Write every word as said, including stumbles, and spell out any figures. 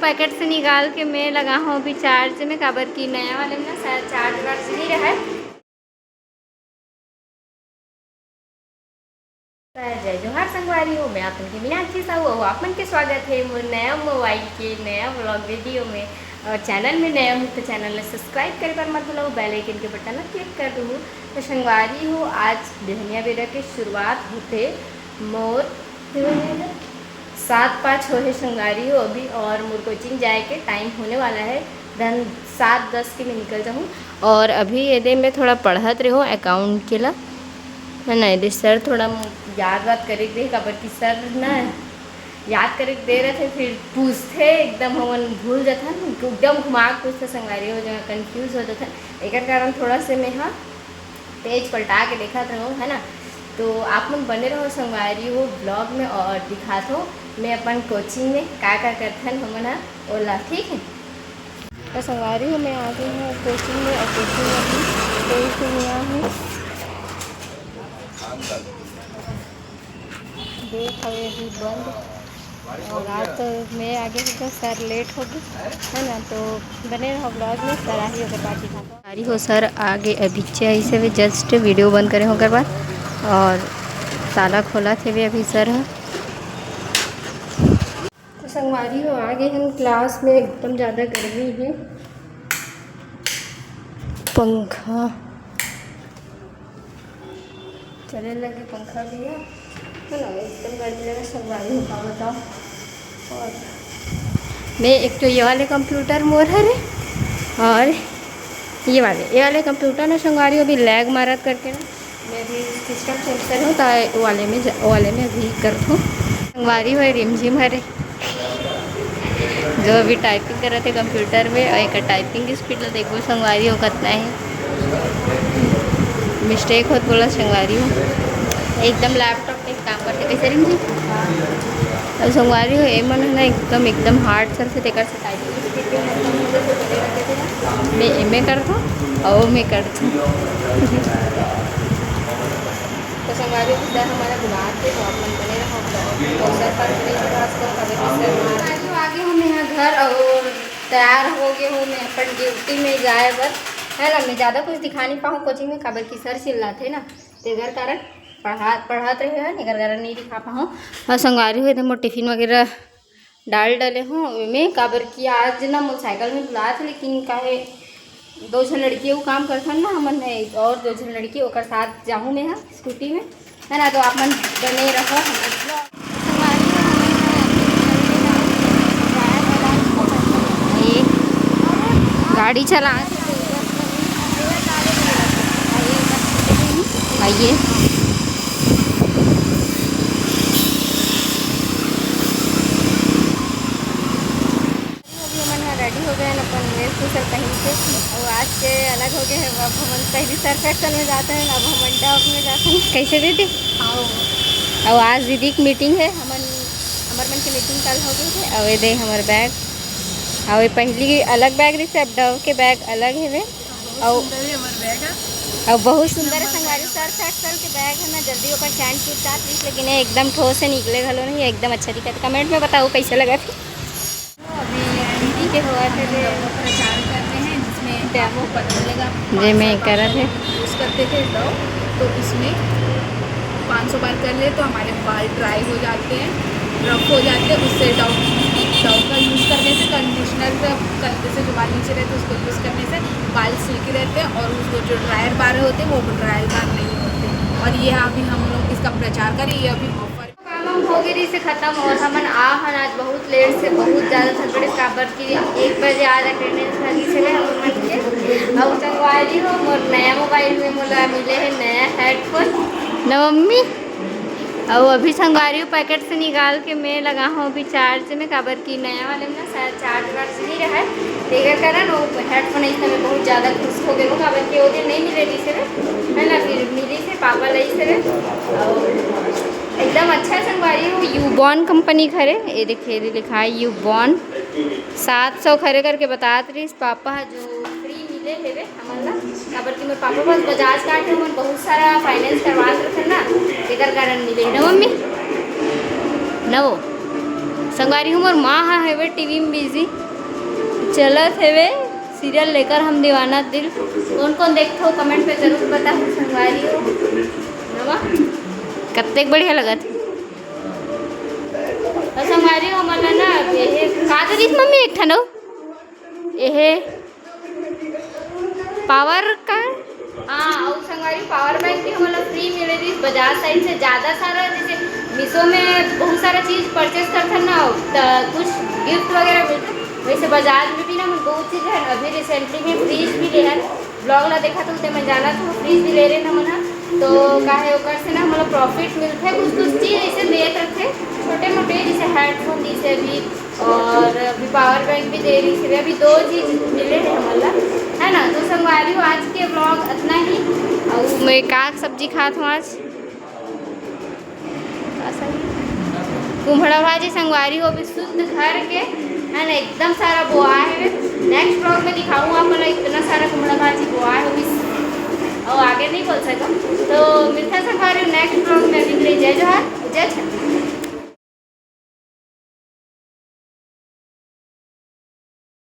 Packet से निकाल के मैं लगा हूँ अभी चार्ज में, काबर कि नया वाले में ना शायद चार्ज वार्ज नहीं रहा है। जय जोहार संगवारी हो, मैं आप मन के मीनाक्षी साहू अउ आप मन के स्वागत है मोर नया मोबाइल के नया व्लॉग वीडियो में। और चैनल में नया हो तो चैनल ला सब्सक्राइब करे बर मत भूलव, बेल आइकन के बटन ला क्लिक कर दूहू। तो संगवारी हो, आज बिहनिया बेरा के शुरुआत होथे मोर सात पाँच होहे संगवारी हो अभी, और मोर कोचिंग जाए के टाइम होने वाला है। धन सात दस के मैं निकल जाहूँ। और अभी एदे मैं थोड़ा पढ़त रहूँ अकाउंट के ला, है ना। एदे सर थोड़ा याद वाद करे के दे, काबर कि सर ना याद करे के दे रहे थे, फिर पूछते एकदम हमन भूल जाथन, एकदम घुमा के पूछते संगवारी हो, जहाँ कन्फ्यूज हो जाथन। एकर कारण थोड़ा से मैं हाँ पेज पलटा के देखत रहूँ, है ना। तो आप मन बने रहो संगवारी हो ब्लॉग में, और दिखात हो मैं अपन कोचिंग में का का करथन हमन ह ओला, ठीक है। तो संगवारी हो, मैं आ गई हूँ कोचिंग में, और कोचिंग में अभी कोई भी नहीं आया हूँ। देख हवे अभी बंद, और आज तो मैं आगे हो गया, सर लेट हो गए, है ना। तो बने रहो ब्लॉग में, सर आही ओकर बाद दिखाता हूँ। संगवारी हो, सर आगे अभी आइस हवे, जस्ट वीडियो बंद करे होकर बाद, और ताला खोलत हवे अभी सर ह। तो संगवारी हो, आ गए हम क्लास में, एकदम ज़्यादा गर्मी है। पंखा चले लगे, पंखा भी है, है ना, एकदम गर्मी लगे संगवारी हो, का बताओ। और मैं एक तो ये वाले कंप्यूटर मोर हरे, और ये वाले, ये वाले कंप्यूटर ना संगवारी हो अभी लैग मारत करके ना, मैं अभी सिस्टम चेंज कर हूँ, तो वो वाले में जा-, वो वाले में अभी करत हूँ। संगवारी हो रिमझिम हरे, जो अभी टाइपिंग करत हे कंप्यूटर में, और एक टाइपिंग की स्पीड ला देखो संगवारी हो कितना है, मिस्टेक होत बोला संगवारी हो, एकदम लैपटॉप में काम करते कैसे रिमझिम। और संगवारी हो, ए मन है ना एकदम, एकदम हार्ड सर से तेकर से टाइपिंग की स्पीड भी मत कम होते, तो बोले रहते थे ना, मैं एमे करता हूँ और मैं करता हूँ। तो संगवारी हो, सर हमारा बुलात हे, तो आप मन बने रहो ब्लॉग में। तो सर पास नहीं बुलात, तो कभी भी सर हमारा। संगवारी हो, आ गए हम यहाँ घर और तैयार हो गए हूँ मैं अपन ड्यूटी में जाए बर, है ना। मैं ज़्यादा कुछ दिखा नहीं पाऊँ कोचिंग में, काबर कि सर चिल्लाते ना, तेकर कारण पढ़ा, पढ़ात रहे हैं, एकर कारण नहीं दिखा पाऊँ। और संगवारी हो, एकदम मोर टिफिन वगैरह डाल डले हूँ ओमे, काबर कि आज ना मोर साइकिल में बुलात हे, लेकिन काहे दो झन लड़की वो काम करथन ना हमन में, और दो झन लड़की ओकर साथ जाहूँ मैं हा स्कूटी में, है ना। तो आप मन बने रहो हमर vlog। ये गाड़ी चला आइए। अभी हमन ह रेडी हो गए हैं अपन वेशभूषा पहन के, और आज के अलग हो गए हैं। अब हमन पहली सर्फ एक्सेल में जाते हैं, अब हमन डव में जाते हैं। कैसे दीदी? आओ। और आज दीदी की मीटिंग है, हमन हमर मन की मीटिंग कल हो गई है। और ये दे हमर बैग, और ये पहली अलग बैग रही, अब डव के बैग अलग है वे। बहुत और सुंदर है हमर बैग है। और बहुत सुंदर है नंबर संगवारी, बैग। सर्फ एक्सेल के बैग है ना, जल्दी ओकर चैन टूट जात रहिस, लेकिन ये एकदम ठोस से निकले घलो नहीं, एकदम अच्छा दिखत। कमेंट में बताओ कैसे लगा। अभी दीदी के हुआ थे हम लोग प्रचार कर रहे हैं, जिसमें डेमो आपको पता चलेगा, जे मैं पाँच साल करत पहले है। यूज़ करते थे डव, तो उसमें पाँच सौ बार कर ले तो हमारे बाल ड्राई हो जाते हैं, रफ हो जाते हैं। उससे डव, डव का यूज़ करने से, कंडीशनर का करने से, जो बाल नीचे रहते हैं उसको यूज़ करने से बाल सिल्की रहते हैं, और उसको जो ड्रायर बार होते हैं वो ड्रायर बार नहीं होते। और ये अभी हम लोग इसका प्रचार करें, ये अभी ऑफर काम हम हो गए रही से खत्म, और हमन आ हन आज बहुत लेट से, बहुत ज़्यादा थक पड़े, काबर कि एक बजे आज अटेंडेंस लगी से हमन के। और संगवारी हो, मोर नया मोबाइल में मोला मिले है नया हेडफोन। ना मम्मी, और अभी संगवारी हो पैकेट से निकाल के मैं लगा हूँ अभी चार्ज में, काबर कि नया वाले में ना शायद चार्ज वार्ज नहीं रहा है, तेकर कारण वो हेडफोन इस समय बहुत ज़्यादा खुश हो गए, काबर कि वो दिन नहीं मिले रही से, है ना, फिर मिली से पापा लाई से। और एकदम अच्छा है संगवारी हो, यूबॉन कंपनी खरे, ये देखिए, ये लिखा है यूबॉन, सात सौ खरे करके बतात रहिस पापा ह, जो फ्री मिले हेवे हमन ला, काबर कि मोर पापा पास बजाज कार्ड है, हमन बहुत सारा फाइनेंस करवात रहिथन ना, एकर कारण मिले हे ना मम्मी, ना वो संगवारी हो, मोर माँ हा हेवे टीवी में बिजी, चलत हेवे सीरियल लेकर हम दीवाना दिल। कौन कौन देखथो कमेंट पे जरूर बताहू संगवारी हो। नवा कत्तेक बढ़िया लगत हे। अउ संगवारी हो, हमन ला ना एहे का दे दिस मम्मी एक ठन अउ एहे पावर का, हाँ, अउ संगवारी पावर बैंक भी हमन ला फ्री मिले रहिस बजाज साइड से। ज़्यादा सारा जैसे मीशो में बहुत सारा चीज़ परचेज करथन ना, त कुछ गिफ्ट वगैरह मिलथे, वैसे बजाज में भी ना हमन बहुत चीज़ है। अभी रिसेंटली में फ्रिज भी ले हन, ब्लॉग ला देखा तो उते मैं जाना तो फ्रिज भी ले रहे ना मना। तो काहे ओकर से ना हमन ला प्रॉफिट मिलथे, कुछ कुछ चीज़ ऐसे देत रथे छोटे मोटे, जैसे हेडफोन जैसे अभी, और अभी पावर बैंक भी दे रही थी। अभी दो चीज मिले हैं हमन ला, है ना। तो संगवारी हो, आज के ब्लॉग इतना ही। और मैं का सब्जी खात हूँ आज, कुम्हड़ा भाजी संगवारी हो, अभी शुद्ध घर के, है ना, एकदम सारा बोआ है। नेक्स्ट ब्लॉग में दिखाऊँ आप, मतलब इतना सारा कुम्हड़ा भाजी बोआ है अभी, और आगे नहीं बोल सकूँ। तो मिलता संगवारी नेक्स्ट ब्लॉग में। अभी के लिए जय जोहार, जय छत्तीसगढ़।